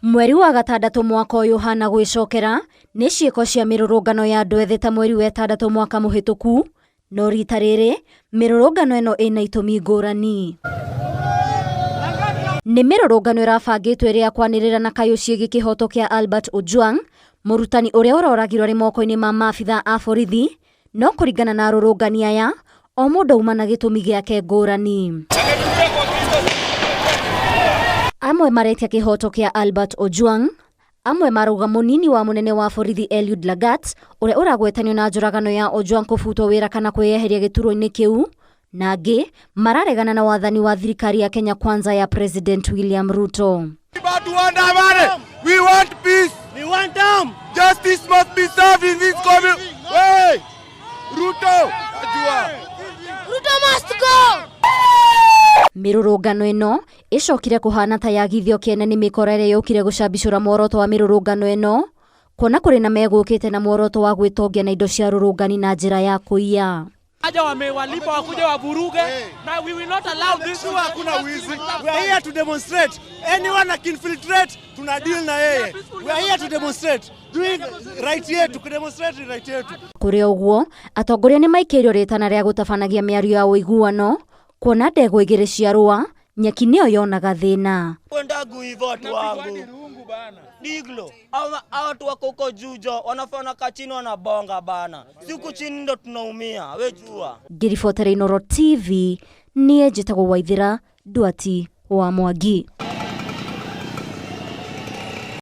Mweri wa gatandatũ mwaka ũyũ ũhana gwĩcokera nĩ ciĩko cia mĩrũrũngano ya andũ ethĩ ta mweri wa ĩtandatũ mwaka mũhĩtũku, no rita rĩrĩ mĩrũrũngano ĩno ĩna itũmi ngũrani. Nĩ mĩrũrũngano ĩrabangĩtwo ĩrĩ ya kwanĩrĩra na kayũ ciĩgiĩ kĩhoto kĩa Albert Ojwang, mũrutani ũrĩa ũroragirwo arĩ moko-inĩ ma maabitha a borithi, no kũringana na arũrũngani aya, o mũndũ auma na gĩtũmi gĩake ngũrani. Amwe maretia kĩhoto kĩa Albert Ojwang, amwe marauga mũnini wa mũnene wa borithi Eliud Lagat ũrĩa ũragwetanio na njũragano ya Ojwang kũbutwo wĩra kana kwĩyeheria gĩturwa-inĩ kĩu, na angĩ mararegana na wathani wa thirikari ya Kenya Kwanza ya President William Ruto. We want peace. We want them. Justice must be served in this community. Hey! Ruto! Ajua. Ruto must go! Mĩrũrũngano ĩno ĩcokire kũhana ta yagithio kĩene nĩ mĩkora ĩrĩa yũkire gũcambicũra muoroto wa mĩrũrũngano ĩno, kuona kũrĩ na megũkĩte na muoroto wa gwĩtongia na indo cia rũrũngani na njĩra ya kũiya. Aja wamewalipa wakuja wavuruge na we will not allow this. Hakuna wizi. We are here to demonstrate. Anyone akinfiltrate, tuna deal na yeye. We are here to demonstrate. Doing right yetu, kudemonstrate right yetu. Kũrĩ ũguo, atongoria nĩ maikĩirio rĩtana rĩa gũtabanagia mĩario ya ũiguano, kuona ndegwa igĩrĩ cia rũa, nyeki nĩyo yonaga thĩna. Kwendagu hivyo watu wangu Diglo, hawa watu wako huko juu jo, wanafanya kaa chini wanabonga bana. Siku chini ndo tunaumia, we jua. Ngĩribotera Inooro TV, niĩ njĩtagwo Waithĩra Ndwati wa Mwangi.